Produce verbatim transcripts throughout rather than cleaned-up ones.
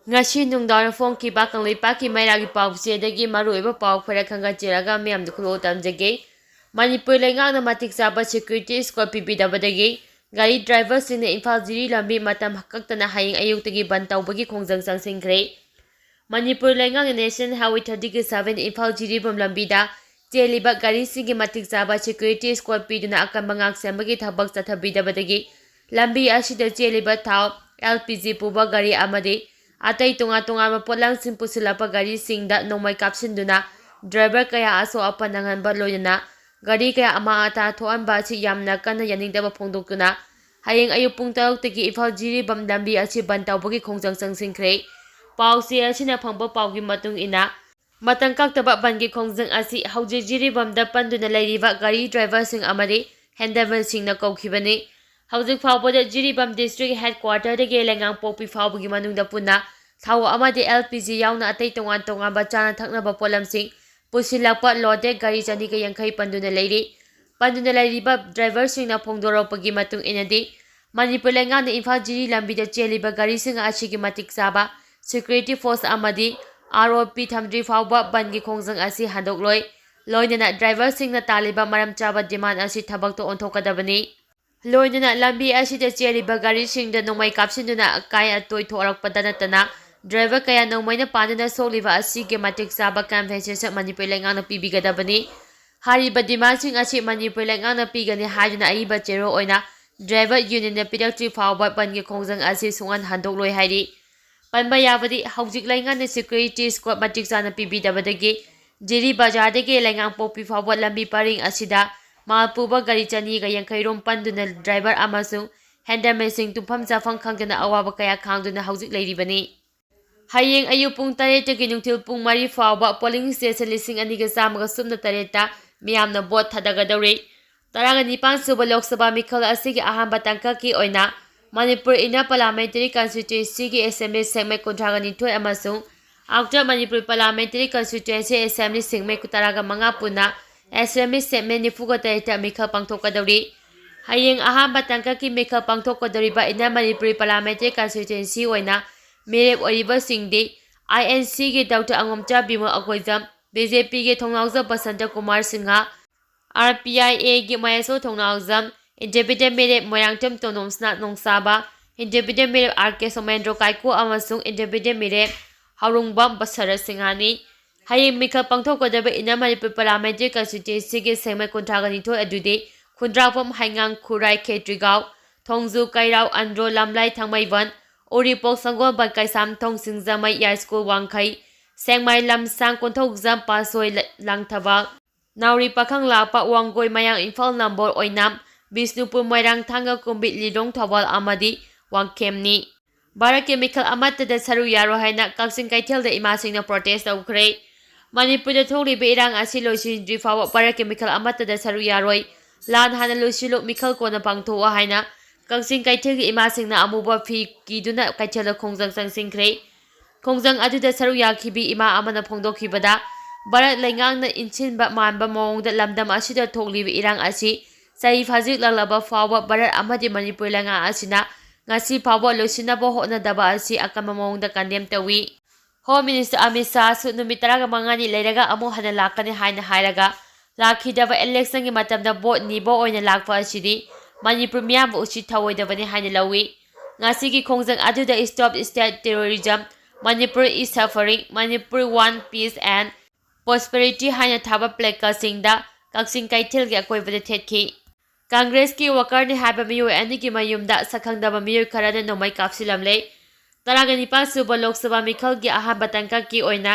ꯉꯁꯤ ꯅꯨꯡꯗꯥꯡ ꯐꯣꯡꯈꯤꯕ ꯀꯪꯂꯩꯄꯥꯛꯀꯤ ꯃꯩꯔꯥꯒꯤ ꯄꯥꯎꯆꯦꯗꯒꯤ ꯃꯔꯨꯑꯣꯏꯕ ꯄꯥꯎ ꯈꯔ ꯈꯪꯒꯠꯆꯔꯒ ꯃꯌꯥꯝꯗ ꯈꯨꯂꯣꯛ ꯇꯝꯖꯒꯦ꯫ ꯃꯅꯤꯄꯨꯔ ꯂꯩꯉꯥꯛꯅ ꯃꯇꯤꯛ ꯆꯥꯕ security escort ꯄꯤꯕꯤꯗꯕꯗꯒꯤ ꯒꯥꯔꯤ driverꯁꯤꯡꯅ ꯏꯝꯐꯥꯜ ꯖꯤꯔꯤ ꯂꯝꯕꯤ ꯃꯇꯝ ꯀꯛꯇꯅ ꯍꯌꯦꯡ ꯑꯌꯨꯛꯇꯒꯤ ꯕꯟ ꯇꯧꯕꯒꯤ ꯈꯣꯡꯖꯪ ꯆꯪꯁꯤꯟꯈ꯭ꯔꯦ꯫ ꯃꯅꯤꯄꯨꯔ ꯂꯩꯉꯥꯛꯅ National Highway thirty seven Imphal Jiribam ꯂꯝꯕꯤꯗ ꯆꯦꯜꯂꯤꯕ ꯒꯥꯔꯤꯁꯤꯡꯒꯤ ꯃꯇꯤꯛ ꯆꯥꯕ security escort ꯄꯤꯗꯨꯅ ꯑꯀꯟꯕ ꯉꯥꯛ ꯁꯦꯟꯕꯒꯤ ꯊꯕꯛ ꯆꯠꯊꯕꯤꯗꯕꯗꯒꯤ ꯂꯝꯕꯤ ꯑꯁꯤꯗ ꯆꯦꯜꯂꯤꯕ ꯊꯥꯎ, L P G ꯄꯨꯕ ꯒꯥꯔꯤ ꯑꯃꯗꯤ ꯑꯇꯩ ꯇꯣꯉꯥꯟ ꯇꯣꯉꯥꯟꯕ ꯄꯣꯠꯂꯝꯁꯤꯡ ꯄꯨꯁꯤꯜꯂꯛꯄ ꯒꯥꯔꯤꯁꯤꯡꯗ ꯅꯣꯡꯃꯩ ꯀꯥꯞꯁꯤꯟꯗꯨꯅ driver ꯀꯌꯥ ꯑꯁꯣꯛ ꯑꯄꯟ ꯅꯪꯍꯟꯕ, ꯂꯣꯏꯅꯅ ꯒꯥꯔꯤ ꯀꯌꯥ ꯑꯃꯥꯡ ꯑꯇꯥ ꯊꯣꯛꯍꯟꯕ ꯑꯁꯤ ꯌꯥꯝꯅ ꯀꯟꯅ ꯌꯥꯅꯤꯡꯗꯕ ꯐꯣꯡꯗꯣꯛꯇꯨꯅ ꯍꯌꯦꯡ ꯑꯌꯨꯛ ꯄꯨꯡ ꯇꯔꯨꯛꯇꯒꯤ ꯏꯝꯐꯥꯜ ꯖꯤꯔꯤꯕꯥꯝ ꯂꯝꯕꯤ ꯑꯁꯤ ꯕꯟ ꯇꯧꯕꯒꯤ ꯈꯣꯡꯖꯪ ꯆꯪꯁꯤꯟꯈ꯭ꯔꯦ꯫ ꯄꯥꯎꯆꯦ ꯑꯁꯤꯅ ꯐꯪꯕ ꯄꯥꯎꯒꯤ ꯃꯇꯨꯡ ꯏꯟꯅ, ꯃꯇꯝ ꯀꯛꯇꯕ ꯕꯟꯒꯤ ꯈꯣꯡꯖꯪ ꯑꯁꯤ ꯍꯧꯖꯤꯛ ꯖꯤꯔꯤꯕꯥꯝꯗ ꯄꯟꯗꯨꯅ ꯂꯩꯔꯤꯕ ꯒꯥꯔꯤ driverꯁꯤꯡ ꯑꯃꯗꯤ handymanꯁꯤꯡꯅ ꯀꯧꯈꯤꯕꯅꯤ꯫ ꯍꯧꯖꯤꯛ ꯐꯥꯎꯕꯗ ꯖꯤꯔꯤꯕꯥꯝ district headquarterꯗꯒꯤ ꯂꯩꯉꯥꯡꯄꯣꯛꯄꯤ ꯐꯥꯎꯕꯒꯤ ꯃꯅꯨꯡꯗ ꯄꯨꯟꯅ ꯊꯥꯎ ꯑꯃꯗꯤ L P G ꯌꯥꯎꯅ ꯑꯇꯩ ꯇꯣꯉꯥꯟ ꯇꯣꯉꯥꯟꯕ ꯆꯥꯅ ꯊꯛꯅꯕ ꯄꯣꯠꯂꯝꯁꯤꯡ ꯄꯨꯁꯤꯜꯂꯛꯄ loaded ꯒꯥꯔꯤ ꯆꯅꯤꯒ ꯌꯥꯡꯈꯩ ꯄꯟꯗꯨꯅ ꯂꯩꯔꯤ꯫ ꯄꯟꯗꯨꯅ ꯂꯩꯔꯤꯕ driverꯁꯤꯡꯅ ꯐꯣꯡꯗꯣꯔꯛꯄꯒꯤ ꯃꯇꯨꯡ ꯏꯟꯅꯗꯤ, ꯃꯅꯤꯄꯨꯔ ꯂꯩꯉꯥꯛꯅ ꯏꯝꯐꯥꯜ ꯖꯤꯔꯤ ꯂꯝꯕꯤꯗ ꯆꯦꯜꯂꯤꯕ ꯒꯥꯔꯤꯁꯤꯡ ꯑꯁꯤꯒꯤ ꯃꯇꯤꯛ ꯆꯥꯕ security force ꯑꯃꯗꯤ R O P ꯊꯝꯗ꯭ꯔꯤ ꯐꯥꯎꯕ ꯕꯟꯒꯤ ꯈꯣꯡꯖꯪ ꯑꯁꯤ ꯍꯟꯗꯣꯛꯂꯣꯏ꯫ ꯂꯣꯏꯅꯅ driverꯁꯤꯡꯅ ꯇꯥꯜꯂꯤꯕ ꯃꯔꯝ ꯆꯥꯕ demand ꯑꯁꯤ ꯊꯕꯛꯇ ꯑꯣꯟꯊꯣꯛꯀꯗꯕꯅꯤ꯫ ꯂꯣꯏꯅꯅ ꯂꯝꯕꯤ ꯑꯁꯤꯗ ꯆꯦꯜꯂꯤꯕ ꯒꯥꯔꯤꯁꯤꯡꯗ ꯅꯣꯡꯃꯩ ꯀꯥꯞꯁꯤꯟꯗꯨꯅ ꯑꯀꯥꯏ ꯑꯇꯣꯏ ꯊꯣꯛꯂꯛꯄꯗ ꯅꯠꯇꯅ driver ꯀꯌꯥ ꯅꯣꯡꯃꯩꯅ ꯄꯥꯟꯗꯨꯅ ꯁꯣꯛꯂꯤꯕ ꯑꯁꯤꯒꯤ ꯃꯇꯤꯛ ꯆꯥꯕ compensation ꯃꯅꯤꯄꯨꯔ ꯂꯩꯉꯥꯛꯅ ꯄꯤꯕꯤꯒꯗꯕꯅꯤ꯫ ꯍꯥꯏꯔꯤꯕ demandꯁꯤꯡ ꯑꯁꯤ ꯃꯅꯤꯄꯨꯔ ꯂꯩꯉꯥꯛꯅ ꯄꯤꯒꯅꯤ ꯍꯥꯏꯗꯨꯅ ꯑꯏꯕ ꯆꯦꯔꯣꯜ ꯑꯣꯏꯅ driver unionꯅ ꯄꯤꯔꯛꯇ꯭ꯔꯤ ꯐꯥꯎꯕ ꯕꯟꯒꯤ ꯈꯣꯡꯖꯪ ꯑꯁꯤ ꯁꯨꯡꯍꯟ ꯍꯟꯗꯣꯛꯂꯣꯏ ꯍꯥꯏꯔꯤ꯫ ꯄꯟꯕ ꯌꯥꯕꯗꯤ, ꯍꯧꯖꯤꯛ ꯂꯩꯉꯥꯛꯅ security escort ꯃꯇꯤꯛ ꯆꯥꯅ ꯄꯤꯕꯤꯗꯕꯗꯒꯤ ꯖꯤꯔꯤ ꯕꯖꯥꯔꯗꯒꯤ ꯂꯩꯉꯥꯡꯄꯣꯛꯄꯤ ꯐꯥꯎꯕ ꯂꯝꯕꯤ ꯄꯔꯤꯡ ꯑꯁꯤꯗ ꯃꯥꯜ ꯄꯨꯕ ꯒꯥꯔꯤ ꯆꯅꯤꯒ ꯌꯥꯡꯈꯩ ꯔꯣꯝ ꯄꯟꯗꯨꯅ driver ꯑꯃꯁꯨꯡ handymanꯁꯤꯡ ꯇꯨꯝꯐꯝ ꯆꯥꯐꯝ ꯈꯪꯗꯅ ꯑꯋꯥꯕ ꯀꯌꯥ ꯈꯥꯡꯗꯨꯅ ꯍꯧꯖꯤꯛ ꯂꯩꯔꯤꯕꯅꯤ꯫ ꯍꯌꯦꯡ ꯑꯌꯨꯛ ꯄꯨꯡ ꯇꯔꯦꯠꯇꯒꯤ ꯅꯨꯡꯊꯤꯜ ꯄꯨꯡ ꯃꯔꯤ ꯐꯥꯎꯕ polling station ꯂꯤꯁꯤꯡ ꯑꯅꯤꯒ ꯆꯥꯝꯃꯒ ꯁꯨꯞꯅ ꯇꯔꯦꯠꯇ ꯃꯤꯌꯥꯝꯅ vote ꯊꯥꯗꯒꯗꯧꯔꯤ꯫ ꯇꯔꯥꯒ ꯅꯤꯄꯥꯟ ꯁꯨꯕ ꯂꯣꯛ ꯁꯚꯥ ꯃꯤꯈꯜ ꯑꯁꯤꯒꯤ ꯑꯍꯥꯟꯕ ꯇꯥꯡꯀꯛꯀꯤ ꯑꯣꯏꯅ ꯃꯅꯤꯄꯨꯔ Inner Parliamentary Constituencyꯒꯤ assembly ꯁꯦꯛꯃꯩ ꯀꯨꯟꯊ꯭ꯔꯥꯒ ꯅꯤꯊꯣꯏ ꯑꯃꯁꯨꯡ Outer Manipur Parliamentary Constituency assembly ꯁꯦꯛꯃꯩ ꯇꯔꯥꯒ ꯃꯉꯥ ꯄꯨꯟꯅ assembly ꯁꯦꯛꯃꯩ ꯅꯤꯐꯨꯒ ꯇꯔꯦꯠꯇ ꯃꯤꯈꯜ ꯄꯥꯡꯊꯣꯛꯀꯗꯧꯔꯤ꯫ ꯍꯌꯦꯡ ꯑꯍꯥꯟꯕ ꯇꯥꯡꯀꯛꯀꯤ ꯃꯤꯈꯜ ꯄꯥꯡꯊꯣꯛꯀꯗꯧꯔꯤꯕ Inner Manipur Parliamentary Constituency ꯑꯣꯏꯅ ꯃꯤꯔꯦꯞ ꯑꯣꯏꯔꯤꯕꯁꯤꯡꯗꯤ ꯑꯥꯏ ꯑꯦꯟ ꯁꯤꯒꯤ doctor Angomcha Bimol Akoijam, B J ꯄꯤꯒꯤ Thounaojam Basanta Kumar Singh, R P I ꯑꯦꯒꯤ ꯃꯍꯦꯁꯣꯔ ꯊꯣꯡꯅꯥꯎꯖꯝ, ꯏꯟꯗꯤꯄꯦꯟꯗꯦꯟ ꯃꯤꯔꯦꯞ ꯃꯣꯏꯔꯥꯡꯊꯦꯝ ꯇꯣꯅꯣꯝꯁꯅꯥ ꯅꯣꯡꯁꯥꯕ, ꯏꯟꯗꯤꯄꯦꯟꯗꯦꯟ ꯃꯤꯔꯦꯞ ꯑꯥꯔ ꯀꯦ ꯁꯣꯃꯦꯟꯗ꯭ꯔꯣ ꯀꯥꯏꯀꯨ ꯑꯃꯁꯨꯡ ꯏꯟꯗꯤꯄꯦꯟꯗꯦꯟ ꯃꯤꯔꯦꯞ ꯍꯧꯔꯨꯡꯕꯝ ꯕꯁꯔꯠ ꯁꯤꯡꯍꯅꯤ꯫ ꯍꯌꯦꯡ ꯃꯤꯈꯜ ꯄꯥꯡꯊꯣꯛꯀꯗꯕ ꯏꯟꯅꯔ ꯃꯅꯤꯄꯨꯔ ꯄꯥꯔꯂꯤꯌꯥꯃꯦꯟꯇꯔꯤ ꯀꯟꯁꯇꯤꯇ꯭ꯋꯦꯟꯁꯤꯒꯤ ꯁꯦꯛꯃꯥꯏ ꯀꯨꯟꯊ꯭ꯔꯥꯒ ꯅꯤꯊꯣꯏ ꯑꯗꯨꯗꯤ ꯈꯨꯟꯗ꯭ꯔꯥꯛꯄꯝ, ꯍꯩꯉꯥꯡ, ꯈꯨꯔꯥꯏ, ꯈꯦꯇ꯭ꯔꯤꯒꯥꯎ, ꯊꯣꯡꯖꯨ, ꯀꯩꯔꯥꯎ, ꯑꯟꯗ꯭ꯔꯣ, ꯂꯝꯂꯥꯏ, ꯊꯥꯡꯃꯩꯕꯟ, ꯎꯔꯤꯄꯣꯛ, ꯁꯒꯣꯜꯕꯟ, ꯀꯩꯁꯥꯝꯊꯣꯡ, ꯁꯤꯡꯖꯃꯩ, ꯌꯥꯏꯁ꯭ꯀꯨꯜ, ꯋꯥꯡꯈꯩ, ꯁꯦꯛꯃꯥꯏ, ꯂꯝꯁꯥꯡ, ꯀꯣꯟꯊꯧꯖꯝ, ꯄꯥꯠꯁꯣꯏ, ꯂ-, ꯂꯥꯡꯊꯕꯥꯜ, ꯅꯥꯎꯔꯤ ꯄꯥꯈꯪ ꯂꯥꯛꯄ, ꯋꯥꯡꯒꯣꯏ, ꯃꯌꯥꯡ ꯏꯝꯐꯥꯜ ꯅꯝꯕꯣꯜ, ꯑꯣꯏꯅꯥꯝ, ꯕꯤꯁꯅꯨꯄꯨꯔ, ꯃꯣꯏꯔꯥꯡ, ꯊꯥꯡꯒ, ꯀꯨꯝꯕꯤ, ꯂꯤꯂꯣꯡ, ꯊꯧꯕꯥꯜ ꯑꯃꯗꯤ ꯋꯥꯡꯈꯦꯝꯅꯤ꯫ ꯚꯥꯔꯠꯀꯤ ꯃꯤꯈꯜ ꯑꯃꯠꯇꯗ ꯁꯔꯨꯛ ꯌꯥꯔꯣꯏ ꯍꯥꯏꯅ ꯀꯛꯆꯤꯡ ꯀꯩꯊꯦꯜꯗ ꯏꯃꯥꯁꯤꯡꯅ ꯄ꯭ꯔꯣꯇꯦꯁ ꯇꯧꯈ꯭ꯔꯦ꯫ ꯃꯅꯤꯄꯨꯔꯗ ꯊꯣꯛꯂꯤꯕ ꯏꯔꯥꯡ ꯑꯁꯤ ꯂꯣꯏꯁꯤꯟꯗ꯭ꯔꯤ ꯐꯥꯎꯕ ꯚꯥꯔꯠꯀꯤ ꯃꯤꯈꯜ ꯑꯃꯠꯇꯗ ꯁꯔꯨꯛ ꯌꯥꯔꯣꯏ꯫ ꯂꯥꯟ ꯍꯥꯟꯅ ꯂꯣꯏꯁꯤꯜꯂꯨ, ꯃꯤꯈꯜ ꯀꯣꯟꯅ ꯄꯥꯡꯊꯣꯛꯑꯣ ꯍꯥꯏꯅ ꯀꯛꯆꯤꯡ ꯀꯩꯊꯦꯜꯒꯤ ꯏꯃꯥꯁꯤꯡꯅ ꯑꯃꯨꯕ ꯐꯤ ꯀꯤꯗꯨꯅ ꯀꯩꯊꯦꯜꯗ ꯈꯣꯡꯖꯪ ꯆꯪꯁꯤꯟꯈ꯭ꯔꯦ꯫ ꯈꯣꯡꯖꯪ ꯑꯗꯨꯗ ꯁꯔꯨꯛ ꯌꯥꯈꯤꯕꯤ ꯏꯃꯥ ꯑꯃꯅ ꯐꯣꯡꯗꯣꯛꯈꯤꯕꯗ, ꯚꯥꯔꯠ ꯂꯩꯉꯥꯛꯅ ꯏꯟꯁꯤꯟꯕ ꯃꯥꯟꯕ ꯃꯑꯣꯡꯗ ꯂꯝꯗꯝ ꯑꯁꯤꯗ ꯊꯣꯛꯂꯤꯕ ꯏꯔꯥꯡ ꯑꯁꯤ ꯆꯍꯤ ꯐꯥꯖꯤꯜꯂꯛꯂꯕ ꯐꯥꯎꯕ ꯚꯥꯔꯠ ꯑꯃꯗꯤ ꯃꯅꯤꯄꯨꯔ ꯂꯩꯉꯥꯛ ꯑꯁꯤꯅ ꯉꯁꯤ ꯐꯥꯎꯕ ꯂꯣꯏꯁꯤꯟꯅꯕ ꯍꯣꯠꯅꯗꯕ ꯑꯁꯤ ꯑꯀꯟꯕ ꯃꯑꯣꯡꯗ ꯀꯟꯗꯦꯝ ꯇꯧꯏ꯫ ꯍꯣꯝ ꯃꯤꯅꯤꯁꯇꯔ ꯑꯃꯤꯠ ꯁꯥꯍꯁꯨ ꯅꯨꯃꯤꯠ ꯇꯔꯥꯒ ꯃꯉꯥꯅꯤ ꯂꯩꯔꯒ ꯑꯃꯨꯛ ꯍꯟꯅ ꯂꯥꯛꯀꯅꯤ ꯍꯥꯏꯅ ꯍꯥꯏꯔꯒ, ꯂꯥꯛꯈꯤꯗꯕ ꯏꯂꯦꯛꯁꯟꯒꯤ ꯃꯇꯝꯗ ꯚꯣꯠ ꯅꯤꯕ ꯑꯣꯏꯅ ꯂꯥꯛꯄ ꯑꯁꯤꯗꯤ ꯃꯅꯤꯄꯨꯔ ꯃꯤꯌꯥꯝꯕꯨ ꯎꯁꯤꯠ ꯊꯑꯣꯏꯗꯕꯅꯤ ꯍꯥꯏꯅ ꯂꯧꯏ꯫ ꯉꯁꯤꯒꯤ ꯈꯣꯡꯖꯪ ꯑꯗꯨꯗ Stop State Terrorism, Manipur is Suffering, Manipur Want Peace and Prosperity ꯍꯥꯏꯅ ꯊꯥꯕ placardꯁꯤꯡꯗ ꯀꯛꯆꯤꯡ ꯀꯩꯊꯦꯜꯒꯤ ꯑꯀꯣꯏꯕꯗ ꯊꯦꯠꯈꯤ꯫ ꯀꯪꯒ꯭ꯔꯦꯁꯀꯤ ꯋꯥꯀꯔꯅꯤ ꯍꯥꯏꯕ ꯃꯤꯑꯣꯏ ꯑꯅꯤꯒꯤ ꯃꯌꯨꯝꯗ ꯁꯛꯈꯪꯗꯕ ꯃꯤꯑꯣꯏ ꯈꯔꯅ ꯅꯣꯡꯃꯩ ꯀꯥꯞꯁꯤꯜꯂꯝꯂꯦ꯫ ꯇꯔꯥꯒ ꯅꯤꯄꯥꯟ ꯁꯨꯕ ꯂꯣꯛ ꯁꯚꯥ ꯃꯤꯈꯜꯒꯤ ꯑꯍꯥꯟꯕ ꯇꯥꯡꯀꯛꯀꯤ ꯑꯣꯏꯅ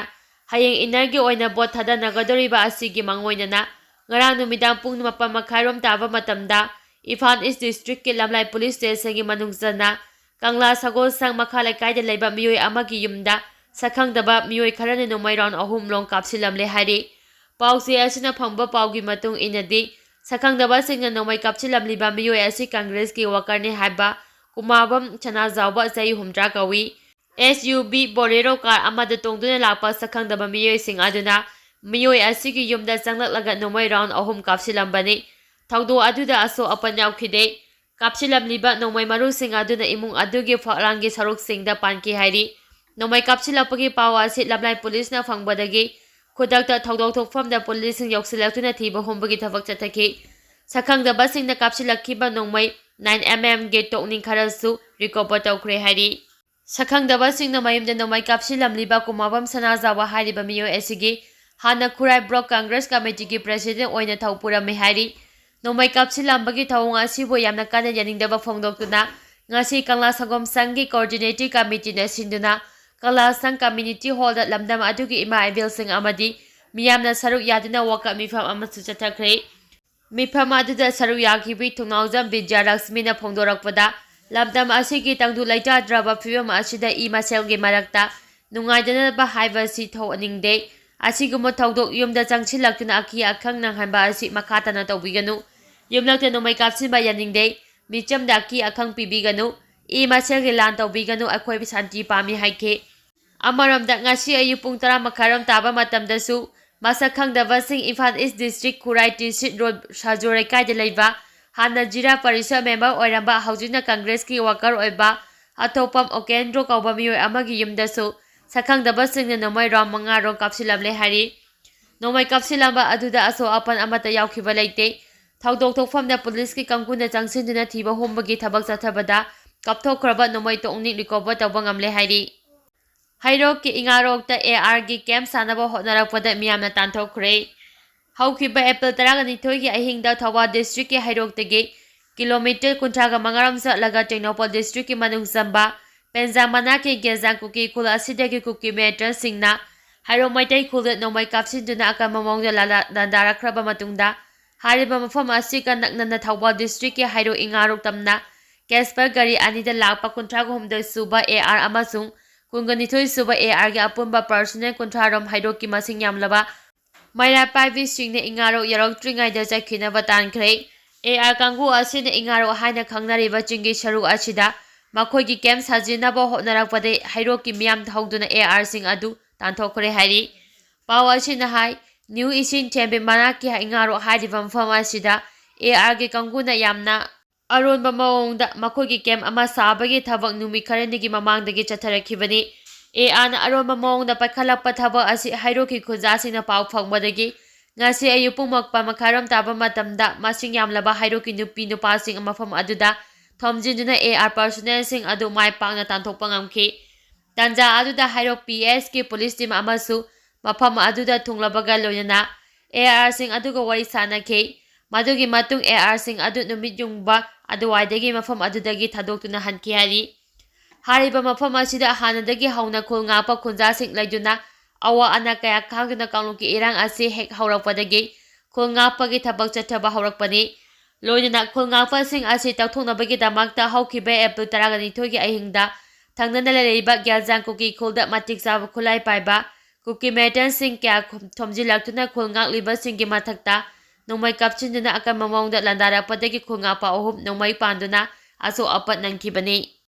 ꯍꯌꯦꯡ ꯏꯟꯅꯔꯒꯤ ꯑꯣꯏꯅ ꯚꯣꯠ ꯊꯥꯗꯅꯒꯗꯧꯔꯤꯕ ꯑꯁꯤꯒꯤ ꯃꯥꯡꯑꯣꯏꯅꯅ ꯉꯔꯥꯡ ꯅꯨꯃꯤꯗꯥꯡ ꯄꯨꯡ ꯃꯥꯄꯟ ꯃꯈꯥꯏꯔꯣꯝ ꯇꯥꯕ ꯃꯇꯝꯗ ꯏꯝꯐꯥꯜ ꯏꯁ ꯗꯤꯁꯇ꯭ꯔꯤꯛꯀꯤ ꯂꯝꯂꯥꯏ ꯄꯨꯂꯤꯁ ꯁ꯭ꯇꯦꯁꯟꯒꯤ ꯃꯅꯨꯡ ꯆꯟꯅ ꯀꯪꯂꯥ ꯁꯒꯣꯜꯁꯪ ꯃꯈꯥ ꯂꯩꯀꯥꯏꯗ ꯂꯩꯕ ꯃꯤꯑꯣꯏ ꯑꯃꯒꯤ ꯌꯨꯝꯗ ꯁꯛꯈꯪꯗꯕ ꯃꯤꯑꯣꯏ ꯈꯔꯅ ꯅꯣꯡꯃꯩ round ꯑꯍꯨꯝ ꯂꯣꯝ ꯀꯥꯞꯁꯤꯜꯂꯝꯂꯦ ꯍꯥꯏꯔꯤ꯫ ꯄꯥꯎꯆꯦ ꯑꯁꯤꯅ ꯐꯪꯕ ꯄꯥꯎꯒꯤ ꯃꯇꯨꯡ ꯏꯟꯅꯗꯤ, ꯁꯛꯈꯪꯗꯕꯁꯤꯡꯅ ꯅꯣꯡꯃꯩ ꯀꯥꯞꯁꯤꯜꯂꯝꯂꯤꯕ ꯃꯤꯑꯣꯏ ꯑꯁꯤ ꯀꯪꯒ꯭ꯔꯦꯁꯀꯤ ꯋꯥꯀꯔꯅꯤ ꯍꯥꯏꯕ ꯀꯨꯃꯥꯕꯝ ꯁꯅꯥꯖꯥꯎꯕ, ꯆꯍꯤ ꯍꯨꯝꯗ꯭ꯔꯥ ꯀꯧꯏ꯫ S U V Bolero car ꯑꯃꯗ ꯇꯣꯡꯗꯨꯅ ꯂꯥꯛꯄ ꯁꯛꯈꯪꯗꯕ ꯃꯤꯑꯣꯏꯁꯤꯡ ꯑꯗꯨꯅ ꯃꯤꯑꯣꯏ ꯑꯁꯤꯒꯤ ꯌꯨꯝꯗ ꯆꯪꯂꯛꯂꯒ ꯅꯣꯡꯃꯩ round ꯑꯍꯨꯝ ꯀꯥꯞꯁꯤꯜꯂꯝꯕꯅꯤ꯫ ꯊꯧꯗꯣꯛ ꯑꯗꯨꯗ ꯑꯁꯣꯛ ꯑꯄꯟ ꯌꯥꯎꯈꯤꯗꯦ꯫ ꯀꯥꯞꯁꯤꯜꯂꯝꯂꯤꯕ ꯅꯣꯡꯃꯩ ꯃꯔꯨꯁꯤꯡ ꯑꯗꯨꯅ ꯏꯃꯨꯡ ꯑꯗꯨꯒꯤ ꯐꯛꯂꯥꯡꯒꯤ ꯁꯔꯨꯛꯁꯤꯡꯗ ꯄꯥꯟꯈꯤ ꯍꯥꯏꯔꯤ꯫ ꯅꯣꯡꯃꯩ ꯀꯥꯞꯁꯤꯜꯂꯛꯄꯒꯤ ꯄꯥꯎ ꯑꯁꯤ ꯂꯝꯂꯥꯏ ꯄꯨꯂꯤꯁꯅ ꯐꯪꯕꯗꯒꯤ ꯈꯨꯗꯛꯇ ꯊꯧꯗꯣꯛ ꯊꯣꯛꯐꯝꯗ ꯄꯨꯂꯤꯁꯁꯤꯡ ꯌꯧꯁꯤꯜꯂꯛꯇꯨꯅ ꯊꯤꯕ ꯍꯨꯝꯕꯒꯤ ꯊꯕꯛ ꯆꯠꯊꯈꯤ꯫ ꯁꯛꯈꯪꯗꯕꯁꯤꯡꯅ ꯀꯥꯞꯁꯤꯜꯂꯛꯈꯤꯕ ꯅꯣꯡꯃꯩ ꯅꯥꯏꯟ ꯑꯦꯝ ꯑꯦꯝꯒꯤ ꯇꯣꯛꯅꯤꯡ ꯈꯔꯁꯨ ꯔꯤꯀꯣꯚꯔ ꯇꯧꯈ꯭ꯔꯦ ꯍꯥꯏꯔꯤ꯫ ꯁꯛꯈꯪꯗꯕꯁꯤꯡꯅ ꯃꯌꯨꯝꯗ ꯅꯣꯡꯃꯩ ꯀꯥꯞꯁꯤꯜꯂꯝꯂꯤꯕ ꯀꯨꯃꯥꯕꯝ ꯁꯅꯥꯖꯥꯎꯕ ꯍꯥꯏꯔꯤꯕ ꯃꯤꯑꯣꯏ ꯑꯁꯤꯒꯤ ꯍꯥꯟꯅ ꯈꯨꯔꯥꯏ ꯕ꯭ꯂꯣꯛ ꯀꯪꯒ꯭ꯔꯦꯁ ꯀꯃꯤꯇꯤꯒꯤ ꯄ꯭ꯔꯦꯁꯤꯗꯦꯟ ꯑꯣꯏꯅ ꯊꯧ ꯄꯨꯔꯝꯃꯤ ꯍꯥꯏꯔꯤ꯫ ꯅꯣꯡꯃꯩ ꯀꯥꯞꯁꯤꯜꯂꯝꯕꯒꯤ ꯊꯧꯑꯣꯡ ꯑꯁꯤꯕꯨ ꯌꯥꯝꯅ ꯀꯟꯅ ꯌꯥꯅꯤꯡꯗꯕ ꯐꯣꯡꯗꯣꯛꯇꯨꯅ ꯉꯁꯤ ꯀꯪꯂꯥ ꯁꯪꯒꯣꯝ ꯁꯪꯒꯤ ꯀꯣꯑꯣꯔꯗꯤꯅꯦꯇꯤꯡ ꯀꯃꯤꯇꯤꯅ ꯁꯤꯟꯗꯨꯅ ꯀꯪꯂꯥ ꯁꯪ ꯀꯝꯃ꯭ꯌꯨꯅꯤꯇꯤ ꯍꯣꯜꯗ ꯂꯝꯗꯝ ꯑꯗꯨꯒꯤ ꯏꯃꯥ ꯏꯕꯦꯜꯁꯤꯡ ꯑꯃꯗꯤ ꯃꯤꯌꯥꯝꯅ ꯁꯔꯨꯛ ꯌꯥꯗꯨꯅ ꯋꯥꯀꯠ ꯃꯤꯐꯝ ꯑꯃꯁꯨ ꯆꯠꯊꯈ꯭ꯔꯦ꯫ ꯃꯤꯐꯝ ꯑꯗꯨꯗ ꯁꯔꯨꯛ ꯌꯥꯈꯤꯕꯤ ꯊꯣꯡꯅꯥꯎꯖꯝ ꯕꯤꯖꯌꯂꯛꯁꯃꯤꯅ ꯐꯣꯡꯗꯣꯔꯛꯄꯗ, ꯂꯝꯗꯝ ꯑꯁꯤꯒꯤ ꯇꯪꯗꯨ ꯂꯩꯇꯥꯗ꯭ꯔꯕ ꯐꯤꯕꯝ ꯑꯁꯤꯗ ꯏ ꯃꯁꯦꯜꯒꯤ ꯃꯔꯛꯇ ꯅꯨꯡꯉꯥꯏꯗꯅꯕ ꯍꯥꯏꯕꯁꯤ ꯊꯣꯛꯍꯟꯅꯤꯡꯗꯦ꯫ ꯑꯁꯤꯒꯨꯝꯕ ꯊꯧꯗꯣꯛ ꯌꯨꯝꯗ ꯆꯪꯁꯤꯜꯂꯛꯇꯨꯅ ꯑꯀꯤ ꯑꯈꯪ ꯅꯪꯍꯟꯕ ꯑꯁꯤ ꯃꯈꯥ ꯇꯥꯅ ꯇꯧꯕꯤꯒꯅꯨ꯫ ꯌꯨꯝꯂꯛꯇ ꯅꯣꯡꯃꯩ ꯀꯥꯞꯁꯤꯟꯕ ꯌꯥꯅꯤꯡꯗꯦ꯫ ꯃꯤꯆꯝꯗ ꯑꯀꯤ ꯑꯈꯪ ꯄꯤꯕꯤꯒꯅꯨ꯫ ꯏ ꯃꯁꯦꯜꯒꯤ ꯂꯥꯟ ꯇꯧꯕꯤꯒꯅꯨ꯫ ꯑꯩꯈꯣꯏ ꯁꯥꯟꯇꯤ ꯄꯥꯝꯃꯤ ꯍꯥꯏꯈꯤ꯫ ꯑꯃꯔꯣꯝꯗ, ꯉꯁꯤ ꯑꯌꯨꯛ ꯄꯨꯡ ꯇꯔꯥ ꯃꯈꯥꯏꯔꯣꯝ ꯇꯥꯕ ꯃꯇꯝꯗꯁꯨ ꯃꯁꯛ ꯈꯪꯗꯕꯁꯤꯡ ꯏꯝꯐꯥꯜ ꯏꯁ ꯗꯤꯁꯇ꯭ꯔꯤꯛ ꯈꯨꯔꯥꯏ ꯇꯤꯟꯁꯤꯠ ꯔꯣꯗ ꯁꯥꯖꯣꯔ ꯂꯩꯀꯥꯏꯗ ꯂꯩꯕ ꯍꯥꯟꯅ ꯖꯤꯔꯥ ꯄꯔꯤꯁꯠ ꯃꯦꯝꯕꯔ ꯑꯣꯏꯔꯝꯕ, ꯍꯧꯖꯤꯛꯅ ꯀꯪꯒ꯭ꯔꯦꯁꯀꯤ ꯋꯥꯀꯔ ꯑꯣꯏꯕ ꯑꯊꯣꯛꯄꯝ ꯑꯣꯀꯦꯟꯗ꯭ꯔꯣ ꯀꯧꯕ ꯃꯤꯑꯣꯏ ꯑꯃꯒꯤ ꯌꯨꯝꯗꯁꯨ ꯁꯛꯈꯪꯗꯕꯁꯤꯡꯅ ꯅꯣꯡꯃꯩ ꯔꯥꯎꯟ ꯃꯉꯥ ꯔꯣꯝ ꯀꯥꯞꯁꯤꯜꯂꯝꯂꯦ ꯍꯥꯏꯔꯤ꯫ ꯅꯣꯡꯃꯩ ꯀꯥꯞꯁꯤꯜꯂꯝꯕ ꯑꯗꯨꯗ ꯑꯁꯣꯛ ꯑꯄꯟ ꯑꯃꯠꯇ ꯌꯥꯎꯈꯤꯕ ꯂꯩꯇꯦ꯫ ꯊꯧꯗꯣꯛ ꯊꯣꯛꯐꯝꯗ ꯄꯨꯂꯤꯁꯀꯤ ꯀꯥꯡꯕꯨꯅ ꯆꯪꯁꯤꯟꯗꯨꯅ ꯊꯤꯕ ꯍꯨꯝꯕꯒꯤ ꯊꯕꯛ ꯆꯠꯊꯕꯗ ꯀꯥꯞꯊꯣꯛꯈ꯭ꯔꯕ ꯅꯣꯡꯃꯩ ꯇꯣꯛꯅꯤꯡ ꯔꯤꯀꯣꯚꯔ ꯇꯧꯕ ꯉꯝꯂꯦ ꯍꯥꯏꯔꯤ꯫ ꯍꯩꯔꯣꯛꯀꯤ ꯏꯉꯥꯔꯣꯛꯇ ꯑꯦ ꯑꯥꯔꯒꯤ ꯀꯦꯝꯞ ꯁꯥꯅꯕ ꯍꯣꯠꯅꯔꯛꯄꯗ ꯃꯤꯌꯥꯝꯅ ꯇꯥꯟꯊꯣꯛꯈ꯭ꯔꯦ꯫ ꯍꯧꯈꯤꯕ ꯑꯦꯄ꯭ꯔꯤꯜ ꯇꯔꯥꯅꯤꯊꯣꯏꯒꯤ ꯑꯍꯤꯡꯗ ꯊꯧꯕꯥꯜ ꯗꯤꯁꯇ꯭ꯔꯤꯛꯀꯤ ꯍꯩꯔꯣꯛꯇꯒꯤ ꯀꯤꯂꯣꯃꯤꯇꯔ ꯀꯨꯟꯊ꯭ꯔꯥꯒ ꯃꯉꯥꯔꯣꯝ ꯆꯠꯂꯒ ꯇꯦꯡꯅꯧꯄꯜ ꯗꯤꯁꯇ꯭ꯔꯤꯛꯀꯤ ꯃꯅꯨꯡ ꯆꯟꯕ ꯄꯦꯟꯖꯥ ꯃꯅꯥꯛꯀꯤ ꯒꯦꯜꯖꯥꯡ ꯀꯨꯀꯤ ꯈꯨꯜ ꯑꯁꯤꯗꯒꯤ ꯀꯨꯀꯤ ꯃꯤꯂꯤꯇꯦꯟꯠꯁꯤꯡꯅ ꯍꯩꯔꯣꯛ ꯃꯩꯇꯩ ꯈꯨꯜꯗ ꯅꯣꯡꯃꯩ ꯀꯥꯞꯁꯤꯟꯗꯨꯅ ꯑꯀꯟꯕ ꯃꯑꯣꯡꯗ ꯂꯥꯟꯗꯥ-, ꯂꯥꯟꯗꯥꯔꯛꯈ꯭ꯔꯕ ꯃꯇꯨꯡꯗ, ꯍꯥꯏꯔꯤꯕ ꯃꯐꯝ ꯑꯁꯤꯒ ꯅꯛꯅꯅ ꯊꯧꯕꯥꯜ ꯗꯤꯁꯇ꯭ꯔꯤꯛꯀꯤ ꯍꯩꯔꯣꯛ ꯏꯉꯥꯔꯣꯛ ꯇꯝꯅ ꯀꯦꯁꯄꯔ ꯒꯥꯔꯤ ꯑꯅꯤꯗ ꯂꯥꯛꯄ ꯀꯨꯟꯊ꯭ꯔꯥꯒ ꯍꯨꯝꯗꯣꯏ ꯁꯨꯕ ꯑꯦ ꯑꯥꯔ ꯑꯃꯁꯨꯡ ꯀꯨꯟꯒ ꯅꯤꯊꯣꯏ ꯁꯨꯕ ꯑꯦ ꯑꯥꯔꯒꯤ ꯑꯄꯨꯟꯕ ꯄꯔꯁꯅꯦꯜ ꯀꯨꯟꯊ꯭ꯔꯥ ꯔꯣꯝ ꯍꯩꯔꯣꯛꯀꯤ ꯃꯁꯤꯡ ꯌꯥꯝꯂꯕ ꯃꯩꯔꯥ ꯄꯥꯏꯕꯤꯁꯤꯡꯅ ꯏꯉꯥꯔꯣꯛ ꯌꯧꯔꯛꯇ꯭ꯔꯤꯉꯩꯗ ꯆꯠꯈꯤꯅꯕ ꯇꯥꯟꯈ꯭ꯔꯦ꯫ ꯑꯦ ꯑꯥꯔ ꯀꯥꯡꯕꯨ ꯑꯁꯤꯅ ꯏꯉꯥꯔꯣꯛ ꯍꯥꯏꯅ ꯈꯪꯅꯔꯤꯕ ꯆꯤꯡꯒꯤ ꯁꯔꯨꯛ ꯑꯁꯤꯗ ꯃꯈꯣꯏꯒꯤ ꯀꯦꯝꯞ ꯁꯥꯖꯤꯟꯅꯕ ꯍꯣꯠꯅꯔꯛꯄꯗ ꯍꯩꯔꯣꯛꯀꯤ ꯃꯤꯌꯥꯝ ꯍꯧꯗꯨꯅ ꯑꯦ ꯑꯥꯔꯁꯤꯡ ꯑꯗꯨ ꯇꯥꯟꯊꯣꯛꯈ꯭ꯔꯦ ꯍꯥꯏꯔꯤ꯫ ꯄꯥꯎ ꯑꯁꯤꯅ ꯍꯥꯏ, ꯅ꯭ꯌꯨ ꯏꯁꯤꯟ ꯊꯦꯝꯕꯤ ꯃꯅꯥꯛꯀꯤ ꯏꯉꯥꯔꯣꯛ ꯍꯥꯏꯔꯤꯕ ꯃꯐꯝ ꯑꯁꯤꯗ ꯑꯦ ꯑꯥꯔꯒꯤ ꯀꯥꯡꯕꯨꯅ ꯌꯥꯝꯅ ꯑꯔꯣꯟꯕ ꯃꯑꯣꯡꯗ ꯃꯈꯣꯏꯒꯤ ꯀꯦꯝꯞ ꯑꯃ ꯁꯥꯕꯒꯤ ꯊꯕꯛ ꯅꯨꯃꯤꯠ ꯈꯔꯅꯤꯒꯤ ꯃꯃꯥꯡꯗꯒꯤ ꯆꯠꯊꯔꯛꯈꯤꯕꯅꯤ꯫ ꯑꯦ ꯑꯥꯔꯅ ꯑꯔꯣꯟꯕ ꯃꯑꯣꯡꯗ ꯄꯥꯏꯈꯠꯂꯛꯄ ꯊꯕꯛ ꯑꯁꯤ ꯍꯩꯔꯣꯛꯀꯤ ꯈꯨꯟꯖꯥꯁꯤꯡꯅ ꯄꯥꯎ ꯐꯪꯕꯗꯒꯤ ꯉꯁꯤ ꯑꯌꯨꯛ ꯄꯨꯡ ꯃꯥꯄꯟ ꯃꯈꯥꯏꯔꯣꯝ ꯇꯥꯕ ꯃꯇꯝꯗ ꯃꯁꯤꯡ ꯌꯥꯝꯂꯕ ꯍꯩꯔꯣꯛꯀꯤ ꯅꯨꯄꯤ ꯅꯨꯄꯥꯁꯤꯡ ꯃꯐꯝ ꯑꯗꯨꯗ ꯊꯣꯝꯖꯤꯟꯗꯨꯅ ꯑꯦ ꯑꯥꯔ ꯄꯔꯁꯣꯅꯦꯜꯁꯤꯡ ꯑꯗꯨ ꯃꯥꯏ ꯄꯥꯛꯅ ꯇꯥꯟꯊꯣꯛꯄ ꯉꯝꯈꯤ꯫ ꯇꯥꯟꯖꯥ ꯑꯗꯨꯗ ꯍꯩꯔꯣꯛ ꯄꯤ ꯑꯦꯁꯀꯤ ꯄꯨꯂꯤꯁ ꯇꯤꯝ ꯑꯃꯁꯨ ꯃꯐꯝ ꯑꯗꯨꯗ ꯊꯨꯡꯂꯕꯒ ꯂꯣꯏꯅꯅ ꯑꯦ ꯑꯥꯔꯁꯤꯡ ꯑꯗꯨꯒ ꯋꯥꯔꯤ ꯁꯥꯅꯈꯤ꯫ ꯃꯗꯨꯒꯤ ꯃꯇꯨꯡ ꯑꯦ ꯑꯥꯔꯁꯤꯡ ꯑꯗꯨ ꯅꯨꯃꯤꯠ ꯌꯨꯡꯕ ꯑꯗꯨꯋꯥꯏꯗꯒꯤ ꯃꯐꯝ ꯑꯗꯨꯗꯒꯤ ꯊꯥꯗꯣꯛꯇꯨꯅ ꯍꯟꯈꯤ ꯍꯥꯏꯔꯤ꯫ ꯍꯥꯏꯔꯤꯕ ꯃꯐꯝ ꯑꯁꯤꯗ ꯍꯥꯟꯅꯗꯒꯤ ꯍꯧꯅ ꯈꯨꯜ ꯉꯥꯛꯄ ꯈꯨꯟꯖꯥꯁꯤꯡ ꯂꯩꯗꯨꯅ ꯑꯋꯥ ꯑꯅꯥ ꯀꯌꯥ ꯈꯥꯡꯗꯨꯅ ꯀꯥꯡꯂꯨꯞꯀꯤ ꯏꯔꯥꯡ ꯑꯁꯤ ꯍꯦꯛ ꯍꯧꯔꯛꯄꯗꯒꯤ ꯈꯨꯜ ꯉꯥꯛꯄꯒꯤ ꯊꯕꯛ ꯆꯠꯊꯕ ꯍꯧꯔꯛꯄꯅꯤ꯫ ꯂꯣꯏꯅꯅ ꯈꯨꯜ ꯉꯥꯛꯄꯁꯤꯡ ꯑꯁꯤ ꯇꯧꯊꯣꯛꯅꯕꯒꯤꯗꯃꯛꯇ ꯍꯧꯈꯤꯕ ꯑꯦꯄ꯭ꯔꯤꯜ ꯇꯔꯥꯅꯤꯊꯣꯏꯒꯤ ꯑꯍꯤꯡꯗ ꯊꯪꯅꯅ ꯂꯩꯔꯤꯕ ꯒꯦꯜꯖꯥꯡ ꯀꯨꯀꯤ ꯈꯨꯜꯗ ꯃꯇꯤꯛ ꯆꯥꯕ ꯈꯨꯠꯂꯥꯏ ꯄꯥꯏꯕ ꯀꯨꯀꯤ ꯃꯤꯂꯤꯇꯦꯟꯁꯤꯡ ꯀꯌꯥ ꯈꯣꯝ-, ꯊꯣꯝꯖꯤꯜꯂꯛꯇꯨꯅ ꯈꯨꯜ ꯉꯥꯛꯂꯤꯕꯁꯤꯡꯒꯤ ꯃꯊꯛꯇ ꯅꯣꯡꯃꯩ ꯀꯥꯞꯁꯤꯟꯗꯨꯅ ꯑꯀꯟꯕ ꯃꯑꯣꯡꯗ ꯂꯥꯟꯗꯥꯔꯛꯄꯗꯒꯤ ꯈꯨꯜ ꯉꯥꯛꯄ ꯑꯍꯨꯝ ꯅꯣꯡꯃꯩ ꯄꯥꯟꯗꯨꯅ ꯑꯁꯣꯛ ꯑꯄꯟ ꯅꯪꯈꯤꯕꯅꯤ꯫